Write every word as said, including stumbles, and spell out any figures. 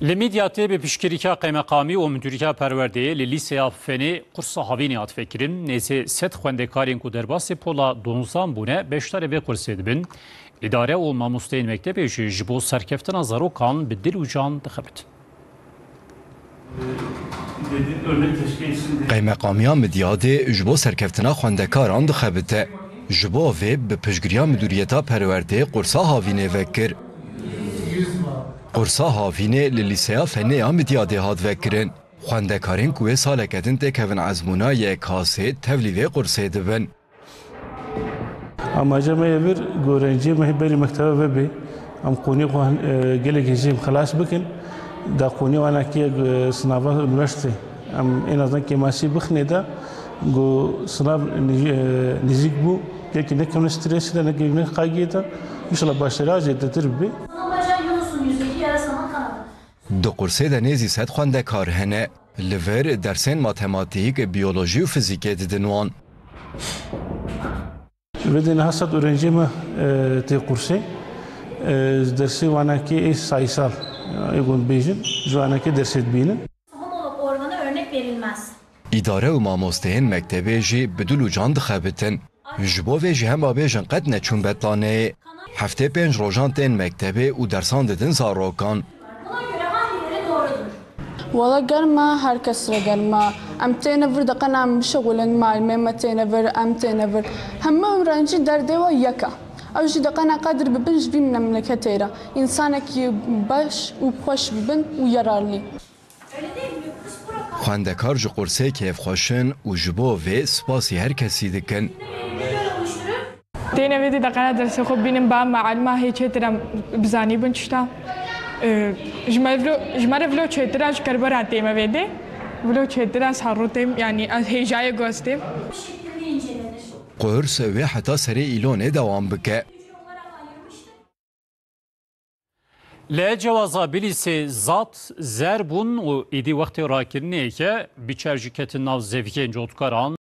Li Midyatê bi piştgirîka qeymeqamî û Midûrîka Perwerdeyê li Lîseya Fenê qursa havînê hat vekirin. Nêzî sed xwendekarên ku derbasî pola donzdan bûne beşdarê vê qursê dibin. Îdare û mamosteyên mektebê jî ji bo serkeftina zarokan bi dil û can dixebitin. Qeymeqamiya Midyadê ji bo serkeftina xwendekaran dixebite. Ji bo vê bi piştgiriya Midûriyeta Perwerdeyê qursa havînê vekir. Qursa havînê li Lîseya Fenê ya Midyadê hat vekirin. Xwendekarên ku wê saleke din têkevin ezmûna Y K S'ê tevlî vê qursê dibin. Amaca me yê vir, ku öğrenciyê me berî mektebe vebe. Em qoniyê xwe, e, gelek hêjê em xilas bikin. Da qoniyê wana kê, e, sinava üniversite. Em en azından kêmasî bixine de, ku sınav nij-, e, nêzîk bû. Gelkî nekevine stresê de, nekevine qaygiyê de. İnşallah başarı zêdetir bibe. Sana bacağı Yunus'un yüzdeki yarasının kanadı. Di qursê de nêzî sed xwendekar hene. Li vir dersên matematîk, biyolojî û fizîkê didin wan. Vê de niha sed öğrenciyê me, e, tê qursê. E, ji dersê wanakê ê sayısal, ê gon bêjin, ji wanakê dersê dibînin. Homolog organı örnek verilmez. Îdare û mamosteyên mektebê jî bi dil û can dixebitin. Ji bo vê jî hema bêjin qet neçûn betlaneyê. Heftê pênc rojan tên mektebê û dersan didin zarokan. Buna göre hangileri doğrudur? Wala germ e, her kes re germ e. Em têne vir, deqena em bişixulin, malimê me têne vir, em têne vir. Hemû öğrenci derdê we yek e. Ew jî deqena qadir bibin ji vî memleketê re. Însanekî baş û xweş bibin û yararlî. Xwendekar ji qursê kêfxweş in û ji bo vê spasî her kesî dikin. Têne vê dî deqena dersê xwe bînin, ba mealima hê çêtir em bizanîbin tişta. Ee, ji me vilo, ji me re vilo çêtir e, ji kerbera tême vê dê. Vilo çêtir e, ez her rû têm, yanî ez hêjayê goz têm. Qurs wê heta serê îlonê dewam bike. Li Ecewaza Bilîsê zat zer bûn û êdî wextê rakirinê ye, biçer jî ketin nav zeviyên cotkaran.